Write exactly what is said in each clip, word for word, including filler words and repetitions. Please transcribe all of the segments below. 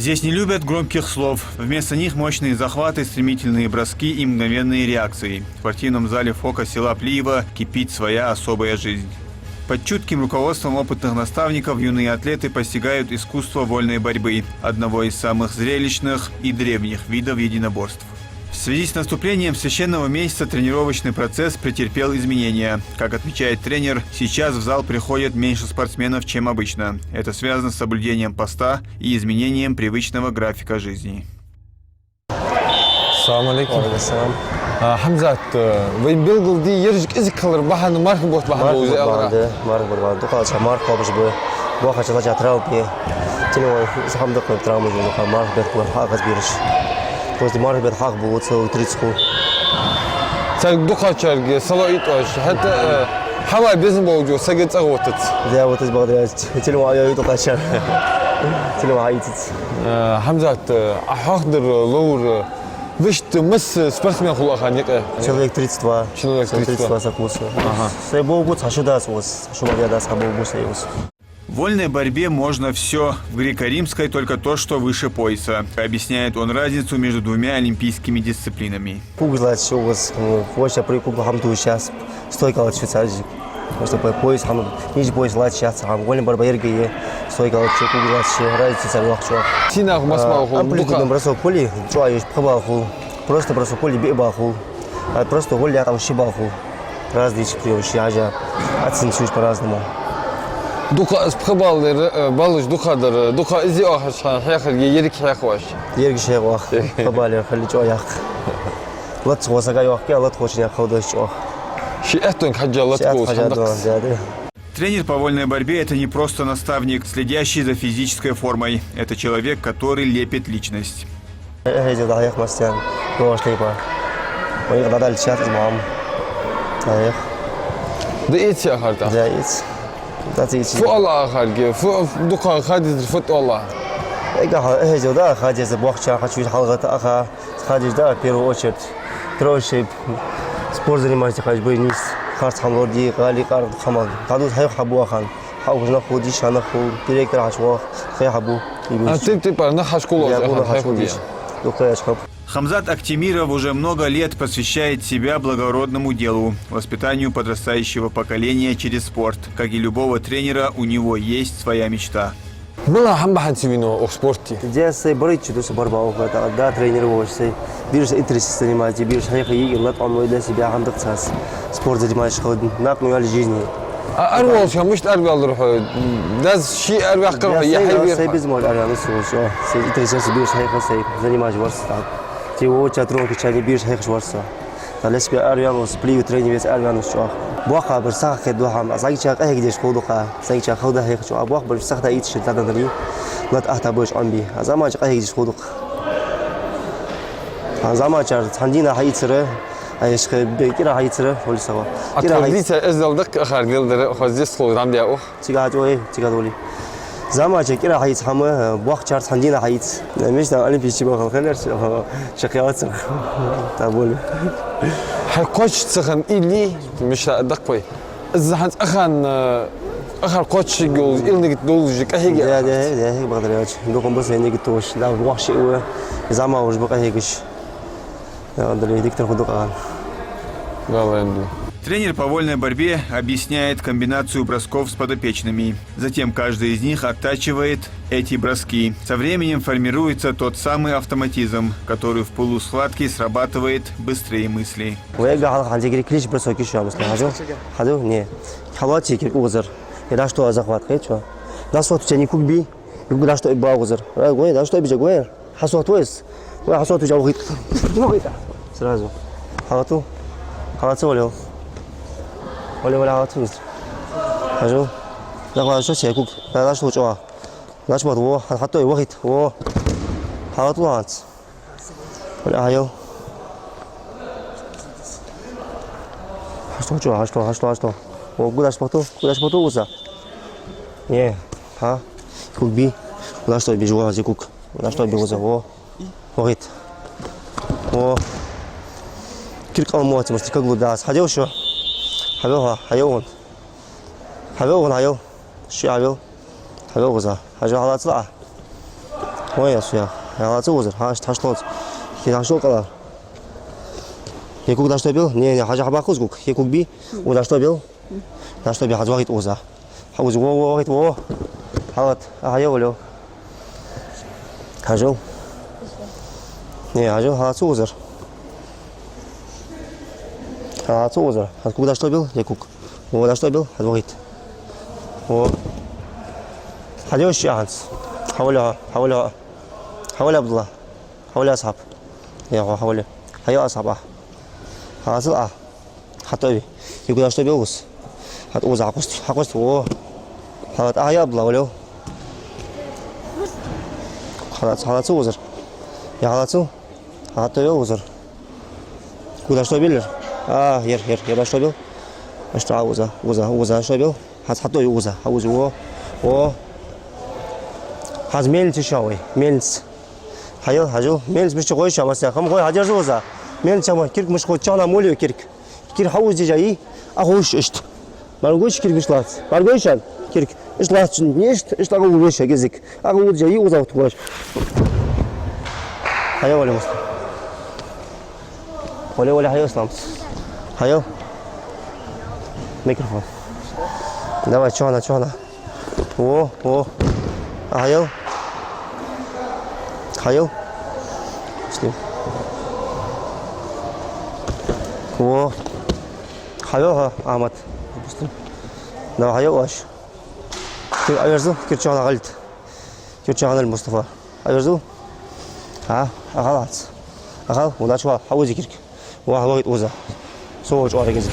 Здесь не любят громких слов. Вместо них мощные захваты, стремительные броски и мгновенные реакции. В спортивном зале «Фока» села Плиева кипит своя особая жизнь. Под чутким руководством опытных наставников юные атлеты постигают искусство вольной борьбы, одного из самых зрелищных и древних видов единоборств. В связи с наступлением священного месяца тренировочный процесс претерпел изменения. Как отмечает тренер, сейчас в зал приходят меньше спортсменов, чем обычно. Это связано с соблюдением поста и изменением привычного графика жизни. Салам алейкум. Ва алейкум салам. А, Хьамзат, э, вай белгалде, ерригача кӀезига хилар бахьан марха бутт бахьан Марха болаш бутт бахьан, алара. Да, марха бутт бахьан. Дукхача марха кхобаш ба. Бохача лача травма бе. Тина вай, из хӀама даккха травма жу, духа марха бетта хьакхаз бираш. После марха бетта хьакхабу, целых тридцать хул. Царга дукхачарга салоӀа йитӀаш. ХӀаьта, э, хьава безам болчо сага цӀагӀа вутац. Да, вот из бакъдар яц. Телефон аю дукхачар. Телефон хьаийцац. Э, Хьамзат, э, а хьоахадар ловр, э, вешта масса спортсмен хул ахан юкъе? Человек тридцать два. Человек тридцать два. Тридцать два саг хул са. Аха. Сай бовгуц, хьашу дац укхаз. Хьашу ма дац, хьабовгуц сай укхаз. В вольной борьбе можно всё, в греко-римской только то, что выше пояса, объясняет он разницу между двумя олимпийскими дисциплинами. Кугаш лаьцача укхаз, э, вӀаши при кугла хӀама тувсаш яц, стойка лаьцача царжик. Просто по-, пояс хӀама, ниже пояс лаьцача яц хӀама. Вольная борьба еррига я, стойка лаьцача, кугаш лаьцача, разница цар йоах чӀоагӀа. Синагу масса балл хул, амплитудный духа бросок хуле, чӀоагӀа еш пхи балл хул. Просто бросок хуле, биъ балл хул. А просто гӀолла яьккхача ши балл хул. Разные цифры вообще, хьажа, оценить по-разному. Дукха из пхи баллера, э, баллаш дукха дар, дукха из йоахаш хьона хьехарге еррига хьехаваш? Еррига хьехавац. Пхи баллера хуле чӀоагӀа яккха. Лаца хозага йоахке, а латхочунга ховдаш чӀоагӀа. Ши аьттонга хьежжа латхо хьежжа хьандаккха. Да, да. Тренер по вольной борьбе — это не просто наставник, следящий за физической формой. Это человек, который лепит личность. Э, хьежжа дӀахьех массанена, лош лепа. Вай дӀадалча шаьтта мам. ДӀахьех. Да, ийца ахар тӀа? Да, ийца. Да, ийца. Фу ала ахарге, фу дукха хадизар, фу тӀола? Эга ха, э, хьежжа да, хадиза бохча, хачу хьалгӀата аха. Хадиша да, в первую очередь, тройши спорт заниматься хьаьж бай нийса, харц хӀама лорде, гӀали къарагӀа хӀама. ДӀадувц хьайх хьабу ахан. Хьаухаш нах хул, дийша нах хул, директор хьачувоагӀа, хьай хьабу. А, тип-, типа, нах хьачукхувлаш, я, ахан, хьай хьабу. Дийша. Дукха яч хаб. Хамзат Актемиров уже много лет посвящает себя благородному делу, воспитанию подрастающего поколения через спорт. Как и любого тренера, у него есть своя мечта. Мала хӀама бахьан ца венав укх спорте? Де сай барайча дус барба укх, да, да, тренер вош сай. Бирса интерес занимать, бирса хьайха йиги лат он вай для себя хӀама дакъ цас. Спорт занимать хилда, накъ ма ял жизни. А арвалша мишта арвалар хьо? Дас ши арвяхкар хьо, я хьай вер? Сай безмож арвян су, всё. Сай интерес бирса хьайха сай занимать варса. Ти воча тронка чани бирса хьайхаш варса. Та лес бе арвян ус, пливи трени вес арвян ус чӀоагӀа. Боккха бар сахке ду хӀама, а зӀамагӀчар къахьегдеш хул дукха, зӀамагӀчар халда хьех чӀоагӀа. Боккха бар сахта ийцаш дадан дали, лат ахта беш Ӏомби. А зӀамагӀчар къахьегдеш хул дукха. А зӀамагӀчар цхьан дийнахьа хьаийцар, а ешхе бе кӀира хьаийцар, хӀули сава. А кӀира хьаийц- традиция эздел даккха ахар лелдар, хоза дес хул дам дя ух. Цига хьачӀой, цига доли. ЗӀамагӀчар кӀира хьаийца хӀама, боккхачар цхьан дийнахьа хьаийца. Мишта олимпийский бахал хилар, шо, шо кхиавацар. Та боли. Хьай кхоачаш ца хинна илли, мишта даккхой. Из хӀанз ахан, ахар кхоачаш йолаш, ил нигат долаш, къахьега. Да, да, да, хьега бакъдар яц. Дукха ба сай нигат долаш, да, вахши ва, зӀамагӀа уж ба къахьегаш. Андре, диктор худук ан. Валанду. Тренер по вольной борьбе объясняет комбинацию бросков с подопечными. Затем каждый из них оттачивает эти броски. Со временем формируется тот самый автоматизм, который в пылу схватки срабатывает быстрее мысли. Вега хал ханжи гри клич бросок ещё, а, мысли, хажу? Хажу? Не. Халати кир узар. И да что захват, хе, чё? Да что, ты не кугби? И да что, и ба узар. Э, гой, да что, и бежа, гой. Хьасохьт вайс. Вай хьасохьт вай, вахийт. Вахийт. Сразу. Хьалату. Хьалату валил. Валил, валил, хьалату. Хажу. Захват, что чекук. Да, да, что чуа. Наш мат, во, хьа-, хьаттой, вахийт, во. Хьалату ланц. Валил, хьайо. Хьашто чуа, хьашто, хьашто, хьашто. Во, гудаш пахту, гудаш пахту, уса. Не, хьа? Кук би. Гудаш той бижу, ва, зи кук. Гудаш той би, уза, во. Вахийт. Во. Кир къам моати, мусти, как лудас. Хьадев шо? Хьавел, ха, хьавел он. Хьавел он, хьавел. Ши хьавел. Хьавел гуза. Хьажа хьалацла а. Ой, я, я. Я, лаца укхазара. Хьаш, хьаш лоаца. Хи хьаш ло кӀала. Хи куг дӀа штобел? Не, не, хьажа хьабаккхалаш куг. Хи куг би. Укх дӀа штобел? ДӀа штобе, хьазвахийта укхаза. Хьа укхаза, во, во, вахийта, во. Хьалат, а, хьайо, валё. Хьажал. Не, хьажал, хьалаца укхазара. Хьалаца укхазара. Хьа куг дӀа штобел, е куг. Во, дӀа штобел, хьазвахийта. Во. Хьадеш яханц. Хьавола, хьавола. Хьавола, Абдулла. Хьавола, Асхьаб. Я, хьо, хьавола. Хьайо, Асхьаб, а. Хьалацал, а. Хьатови. Юга дӀа штобел гус. Хьат укхаза хьакъост, хьакъост, во. Хьалат, а, я, Абдулла, валё. Хьалац, хьалаца укхазара. Я, хьалацал. Хьатови укхазара. Куда штобел? А, ер, ер, ер дӀа штобел. Ашта укхаза, укхаза, укхаза штобел. Хьац хьатови укхаза, хьа укхаза, во, во. Хьац мельница ша вай, мельница. Хьайо, хьажал, мельница мишта гой ша, масса, хам гой, хьадерза укхаза. Мельница ма, кирк мишта гой, чахьна моле кирк. Кир хьа укхаза дежа йий, а гуш иштта. Мара гуш кирк мишта лац. Мара гуш ан кирк. Иштта лац, не иштта, иштта агӀа вугаш а гезик. АгӀа вугаш а йий укхаза вахтугаш. Хьайо, вале, Муслим. Вале, вале, хьайо, Ислам. Хьайо. Микрофон. Давай, чахьна, чахьна. Во, во. Хьайо. Хьайо. Муслим. Во. Хьайо, хьа, Ахьмад. Муслим. Давай, хьайо, ваш. Кир аверзу, кир чахьна гӀалит. Кир чахьна Мустафа. Аверзу. А, ахьал ац. Ахьал, удачи ва, хьа укхаза кирк. Ваха вахийта укхаза. Со чӀоагӀа геза.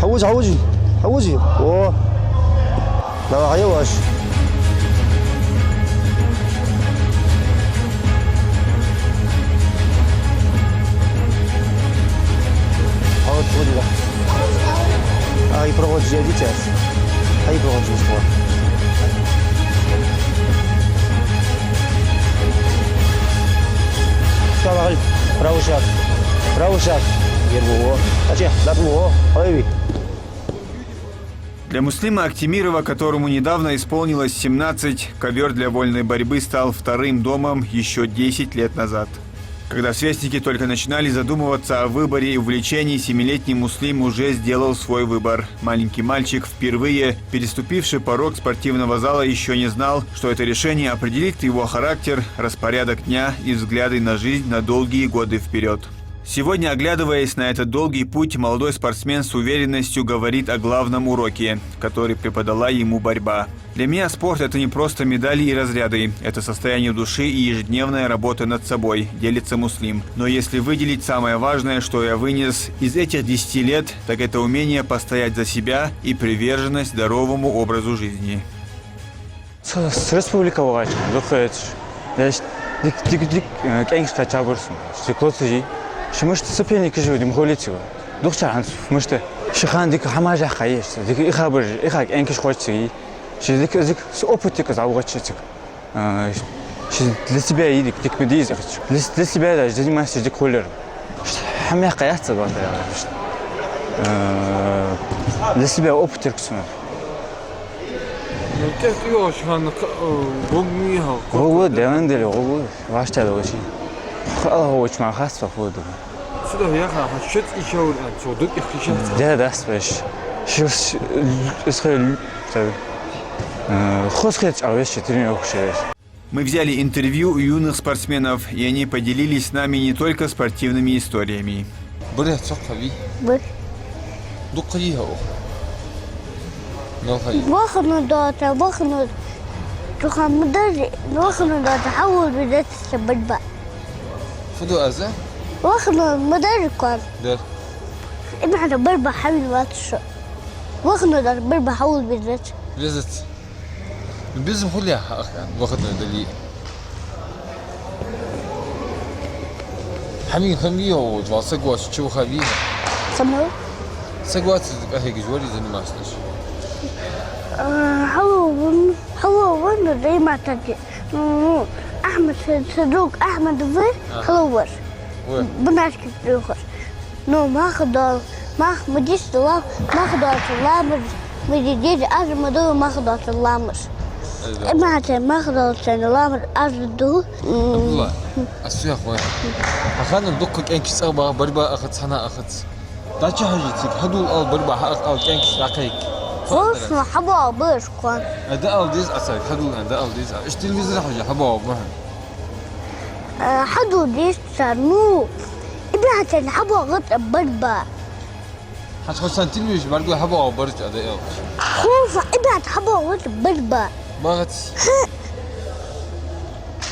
Хьауза, хьауза, хьауза. О. Давай, хьайо ваш. Хьауза, хьауза, да. А, и проводишь, я сейчас. А, и проводишь, что? Всё, лагай. Правый шаг. Правый шаг. Гербу. А че, да, о, ой. Для Муслима Актемирова, которому недавно исполнилось семнадцать, ковёр для вольной борьбы стал вторым домом ещё десять лет назад. Когда сверстники только начинали задумываться о выборе и увлечении, семилетний Муслим уже сделал свой выбор. Маленький мальчик, впервые переступивший порог спортивного зала, ещё не знал, что это решение определит его характер, распорядок дня и взгляды на жизнь на долгие годы вперёд. Сегодня, оглядываясь на этот долгий путь, молодой спортсмен с уверенностью говорит о главном уроке, который преподала ему борьба. «Для меня спорт — это не просто медали и разряды, это состояние души и ежедневная работа над собой», — делится Муслим. «Но если выделить самое важное, что я вынес из этих десяти лет, так это умение постоять за себя и приверженность здоровому образу жизни». С, с республика вагӀача дукха хеташ. Даш дик, дик, дик, э, кӀаьнкаш кхаьча бар сона. Стекло ца жи. Ши мишта соперникаш ва, дим холиц ва. Духча хьанц мишта. Ши хан дика хӀамаш яхка еш. Дика и хабар, и хак кӀаьнкаш хоч ца ги. Ши дика, дика с опыт дика завгача цик. Э, ши для себя и дик, дик медиз ахч. Для, для себя даже заниматься дик холер. ХӀама яхка яц ца бата. Э, для себя опыт ирк сона. Ну, тӀехьа йоагӀаш хана ка-, э, гӀоргва хьал. ГӀоргва, деван дели, гӀоргва. Ваштала вачи. Хала вач ма хас фа худу. Сюда яха, ха, шец и шаур, а, цо дук их хиша. Да, да, спеш. Ши, ши, исхел, э, хос хет, а вещи тренировка шереш. Мы взяли интервью у юных спортсменов, и они поделились с нами не только спортивными историями. Бир цоххави. Бир. Дукха йий хьа укх? Мел хьа йий? Вахана доацар, вахана. Цу хана ма дарра, вахана доацар, хьавола везац со борьба. Фу ду аз? Вахана ма дарра кхоана. Дар. Именно борьба хьавена вац со. Вахана доацар, борьба хьавола везац. Везац. Безам хуле хьа ах, вахана дале. Хьамий хам йий хьо, вал саг воацача чу ваха вий хьо? Хьамий? Саг воацача къахьегаш вар из заниматься деш. Э, хьалван, хьалван да иматаги. Ну, Ахьмад, са, са друг Ахьмад вар, ага, хьалвар. Вар. Бунашки трюхаш. Ну, мах дол, мах ма дис дала, мах долча ламаз, ма ди деза, аз ма дала мах долча ламаз. Э, да. Иматаги мах долча ламаз аз ду. Абдулла, аз цу яхвай. Хьа ханна дукха кӀаьнкаш цӀагӀа баха, борьба ахац, хьана ахац. Дача хьажа цига, хьадувла ала борьба, хьа ах ала кӀаьнкаш дӀакхайка. Хьо сона хьабоагӀа бараш кхоана. Э, да ала деза Ӏа царга, хьадувла, да ала деза Ӏа. Иштта телевизор хьажа, хьабоагӀа бахьан. Э, хьадувла деза цар, ну, иматаги хьабоагӀа барьба. Хьажа хьо сона телевизор баргой хьабоагӀа бараш Ӏа да эл. Хьо са иматаги хьабоагӀа барьба. Багац. Хм.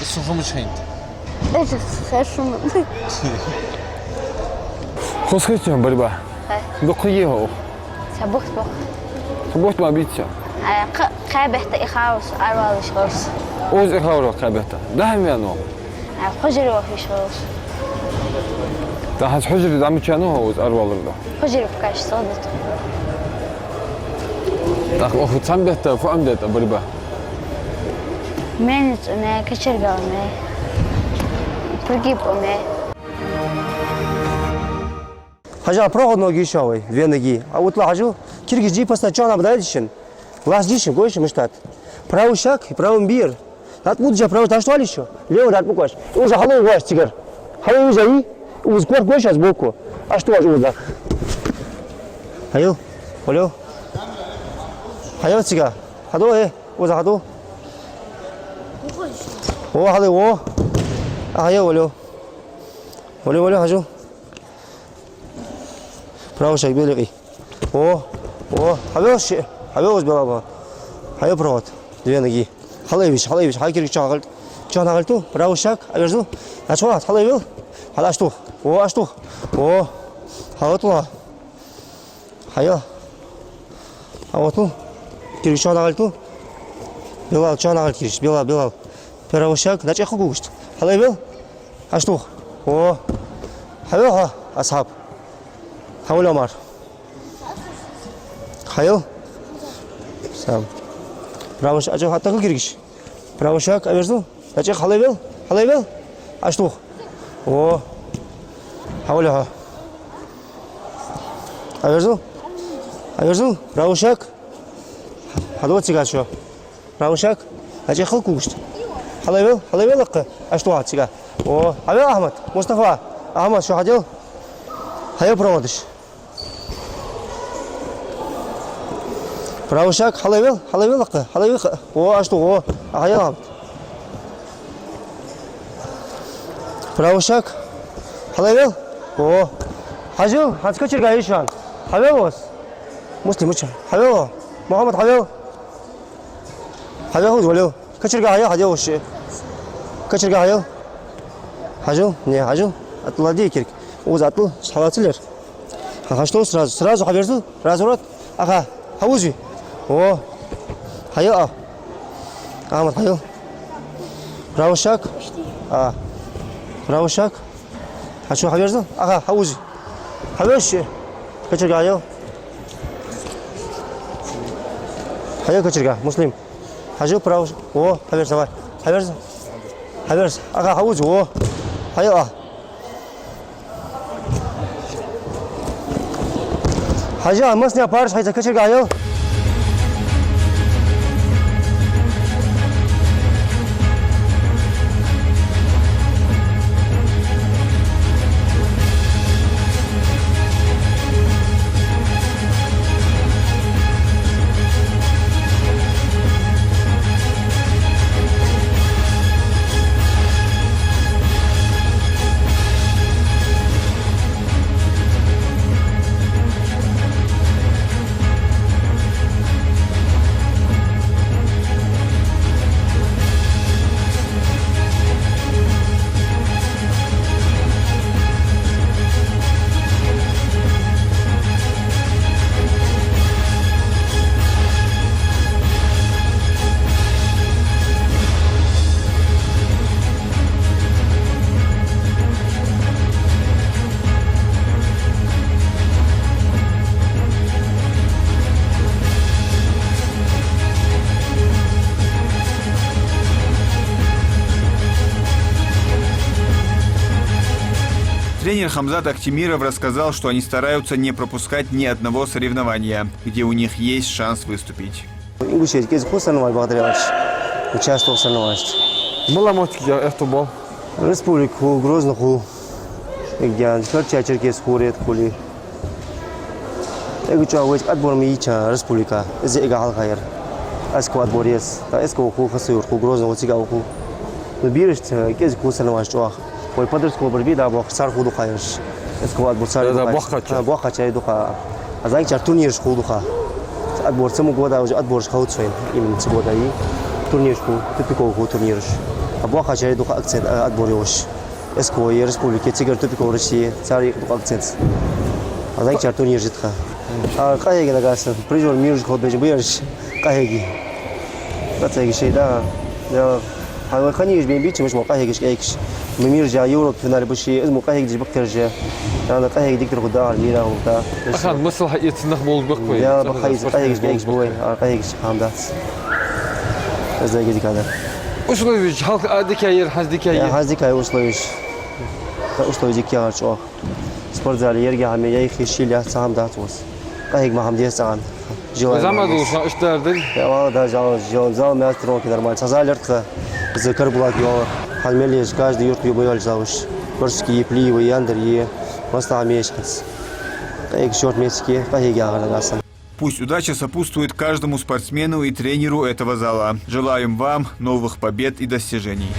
Из сона хомаш хинт. Из хешума. Хоза хийтта хьона борьба? Хай. Дукха йий хьо укх? Цхьа бутт ба. Цхьа бутт ма бийца. Э, кхы, кхаь бетта ихавас, арвалаш гӀорс. Укхаза ихавар кхаь бетта. Дахьа вена ва? Э, хьужаре вахаш гӀорс. Дахьа хьужаре дӀа мича вена ва укхаза арвалар да? Хьужаре пукаш согдат. ТӀаккха укх цхьан бетта фу Ӏомадаьд Ӏа борьба? Мельница Ӏомай, кочерга Ӏомай, пригиб Ӏомай. Хьажал, проходной йий шоана вай, две ноги. А вот ла хьажал, киргаш дий, поста чоана бадай дийшан. Лас дийшан, гой шоана мишта да. Правый шаг и правым бир. ДӀатӀабу дийша, правый, дӀатӀатоалий шо. Левый дӀатӀабу кхоаш. Уже хьалвоагӀаш цигара. ХьалвоагӀаш, уже корта гой шоана сбоку. Аш тоаш уже. Хьайоал, хьайоал. Хьайоал цига. Хьадоал, э, уже хьадоал. О, хьалвоагӀа, о. А, хьайоал, хьайоал. Хьайоал, хьайоал, хьажал. Правый шаг белый. О, о, хьавел ши, хьавел уж белаба. Хьайоал, проход. Две ноги. ХьалвоагӀаш, хьалвоагӀаш, хьа киргаш чоана гӀалт. Чоана гӀалт ту, правый шаг, Ӏоверзал. Начхо, хьалвоагӀал. Хьал аш тух. О, аш тух. О, хьавоагӀал. Хьайоал. ХьавоагӀал. Киргаш чоана гӀалт ту. Белал, чоана гӀалт киргаш. Белал, белал. Правый шаг, начхо гугушт. ХьалвоагӀал. Аш тух. О. Хьавел хьо, асхьаб. Хьавел, Ӏумар. Хьайоал. Сам. Правый шаг, ачо хьатта киргаш. Правый шаг, Ӏоверзал. Начхо хьалвоагӀал. ХьалвоагӀал. Аш тух. О. Хьавел хьо. Ӏоверзал. Ӏоверзал. Правый шаг. Хьадоал цига шо. Правый шаг. Начхо гугушт. ХьалвоагӀал, хьалвоагӀал аккха. Аш тух цига. О, хьавел, Ахьмад, Мустафа. Ахьмад, шо хьадел. Хьайоал, проход деш. Правый шаг, хьалвоагӀал, хьалвоагӀал аккха. ХьалвоагӀал аккха. О, аш тух, о. Хьайоал, Ахьмад. Правый шаг. ХьалвоагӀал. О. Хьажал, хӀанз кочерга йий шоана. Хьавел ос. Муслим, мича. Хьавел. Мухьаммад, хьавел. Хьавел, хьавел. Кочерга хьайоал, хьадоал ши. Кочерга хьайоал. Хьажал, не, хьажал. АтӀал ладий кирг. Укхаза атӀал, хьалацалер. Хьа, хьашто сразу, сразу хьаверзал, разворот. Аха, хьавузи. О. Хьайоал, а. Ахьмад, хьайоал. Правый шаг. А. Правый шаг. Хьачо хьаверзал. Аха, хьавузи. Хьавел ши. Кочерга хьайоал. Хьайоал кочерга, Муслим. Хьажал, правый ш-, о, хьаверз, давай. Хьаверз. Хьаверз. Аха, хьавузи, о. Хьайоал, а. Хьажал, масне параш хьайца, кочерга хьайоал. Тренер Хамзат Актемиров рассказал, что они стараются не пропускать ни одного соревнования, где у них есть шанс выступить. Ингушетица кӀезига хул соревнованеш бахьан долаш, участвовал соревнованеш. Мала моттиг я аьттув бола? Республика хул, Грозный хул, эггара Карачай-Черкесский хул, ретта хул. Эггара чӀоагӀа вайцига отбор ма йича республика, из эггара хьалха яр. СКО отбор еза. ТӀаккха СКО хул, Хасавюрт хул, Грозный хул, цига хул. Ну, берашца кӀезига хул соревнованеш чӀоагӀа. Вай подростковый бар бий, да, боккхаш, цар хул дукха ераш. СКО отбор цар... Да, да, дукха. Боккхача. А, боккхача дукха. А зӀамигачар турнираш хул дукха. Отбор ца ма го, да, уже отбораш хилац вайна. Именно ца го, да, и турнираш хул, тупиковый хул турнираш. А боккхачар дукха акцент, а, отбор йолаш. СКО е республика, цигара тупиковый Россия, цар юкъе дукха акцент. А зӀамигачар турнираш я тха. А къахьега нагахьа санна призёр мира хила безам ба ераш къахьега. Къахьега шоай, да. Я, хьа вай ханийш бен бича, миш мо къахьегаш кӀайкаш. Ма мира жа Европа финале ба шоай, из мо къахьегаш бакъ тержа. Нана къахьега дикадар хӀу дахар мира хӀу да. Ахан масал хьаэца нах болаш бакъ вай. Я, бакъ хьаэца къахьегаш кӀайкаш ба вай, а къахьегаш хӀама дац. Из дайга дика да. Условиш хьалха а дика яр, хӀанз дика я? Я, хӀанз дика я условиш. Условиш дика яр чӀоагӀа. Спортзале еррига хӀама яй, хиш шил яц, цхьа хӀама дац укхаза. Къахьега ма хӀама деза цхьан. Желаю вам. ЗӀамига долаш, иштта дар дий? Я, валла, да, зал, зал, зал мастер-тренер нормально. Цхьа зал яр тха, из Карабулак йола. Хьан мел еза, каждый юрт юба йолаш залаш. Горшки е, Плиево, Яндыр е, массанахьа меш хӀанз. Къахьега шорт мечке, къахьега яхар нагахьа санна. Пусть удача сопутствует каждому спортсмену и тренеру этого зала. Желаем вам новых побед и достижений.